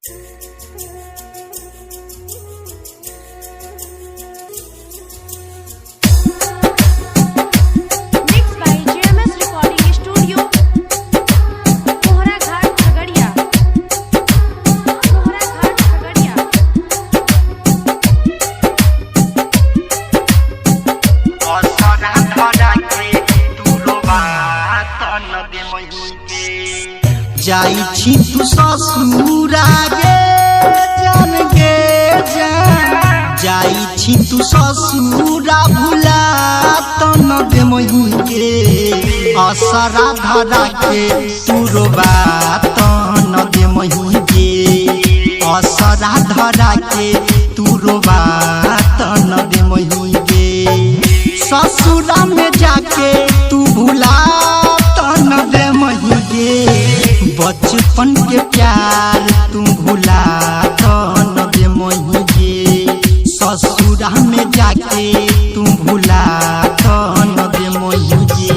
Mixed by JMS Recording Studio, Mohra Ghat, Khagaria. Mohra Ghat, Khagaria. जाई छी तू ससुरा गे जान गे जान, जाई छी तू ससुरा भुला तन देमही के, असरा धरा के तू रोबा तन देमही के, असरा धरा के तू रोबा तन देमही के। ससुरा में जाके तू भुला तन देमही गे, बचपन के प्यार तू भुला तन देमही गे, ससुरा में जाके तू भुला तन देमही गे।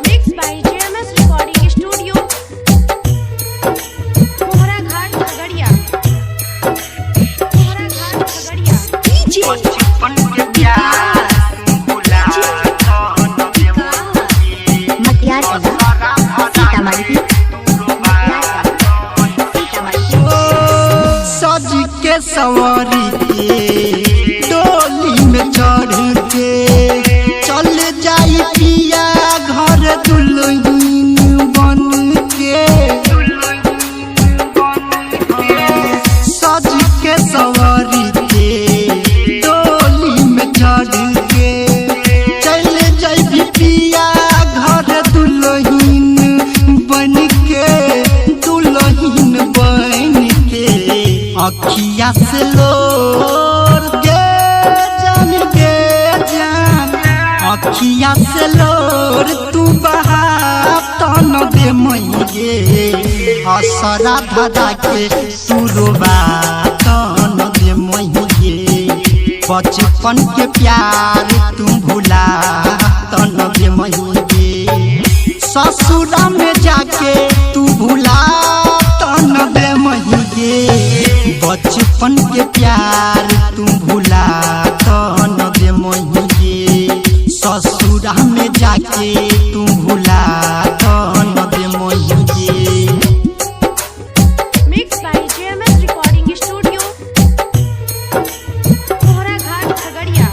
Mixed by JMS Recording Studio, Mohra Ghat, Khagaria. Mohra Ghat, Khagaria. बचपन के प्यार तू भुला तन देमही गे, मटियार कला, सीतामढ़ी। सीतामढ़ी। सज के सवारी के डोली में चढ़ के चल जाई पिया घर दुल्हन बन के, सज के सवारी के डोली में चढ़ के चल जाई पिया घर दुल्हन बन के, दुल्हन बन के। अखिया से लोर के जान गे जान, अखिया से लोर तू बहा तन दे मई गे, असरा धरा के तू रोबा तन दे मई गे, बचपन के प्यार तू भुला तन दे मई गे। ससुरा में जाके तू भुला तन दे मई गे, बचपन के प्यार तू भुला तन दे मई गे, ससुरा में जाके तू भुला तन दे मई गे। Mixed by JMS Recording Studio, Mohra Ghat, Khagaria.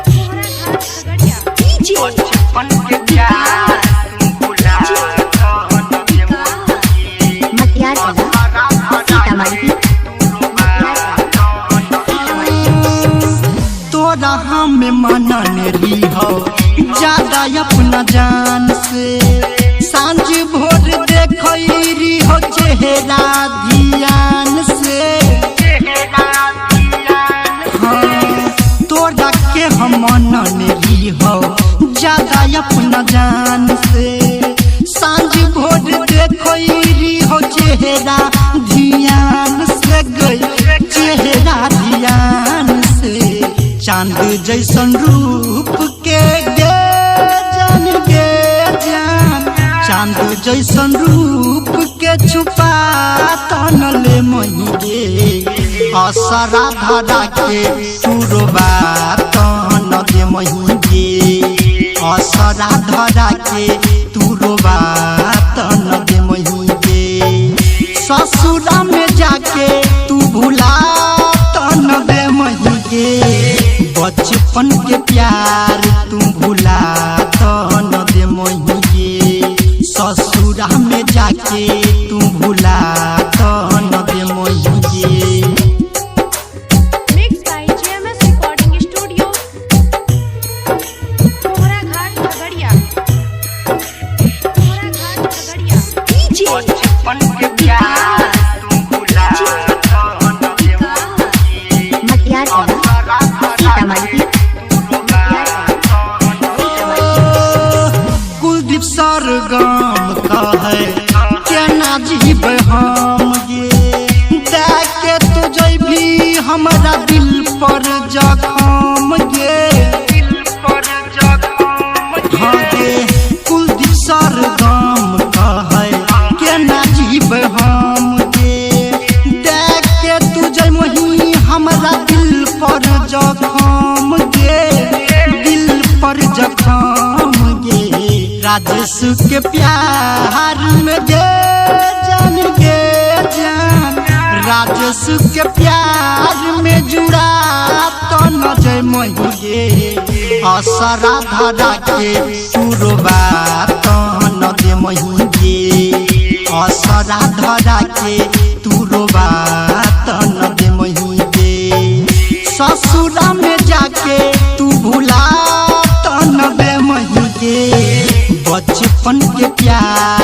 Mohra Ghat, Khagaria. बचपन के प्यार तू भुला तन दे मई गे, मटियार कला, सीतामढ़ी। तोरा हम मनन रही हो ज्यादा अपना जान से, सांझ भोर देखरी हो चेहरा ध्यान से। हाँ, तोरा के हम मनन रही हो ज्यादा अपना जान से, सांझ भोर देखरी हो चेहरा ध्यान से गई, चेहरा ध्यान से। चांद जैसन रूप के गे जान गे जान, चांद जैसन रूप के छुपा तन ले मई गे, असरा धरा के तू रोबा तन दे मई गे, असरा धरा के तू रोबा तन दे मई गे। ससुरा में जाके तू भुला तन दे मई गे, बचपन के प्यार तू भुला तन दे मई गे, ससुरा में जाके तू भुला तन दे मई गे। Mixed by JMS Recording Studio, Mohra Ghat, Khagaria. Mohra Ghat, Khagaria. बचपन के प्यार तू भुला तन दे मई गे, मटियार कला, सीतामढ़ी। कुलदीप सरगम कहे केना जीव हम गे, दे के तू जैभी हमरा दिल पर जखम गे, हाँ गे कुलदीप सरगम कहे केना जीव राजेश के प्यार में गे जान गे जान, राजेश के प्यार में जुड़ा तो न जय गे। असरा धरा के तुरबा तो न दे गे। असरा धरा के तुरबा तो न दे गे। ससुरा में जाके तू भुला तो न दे गे। बचपन के प्यार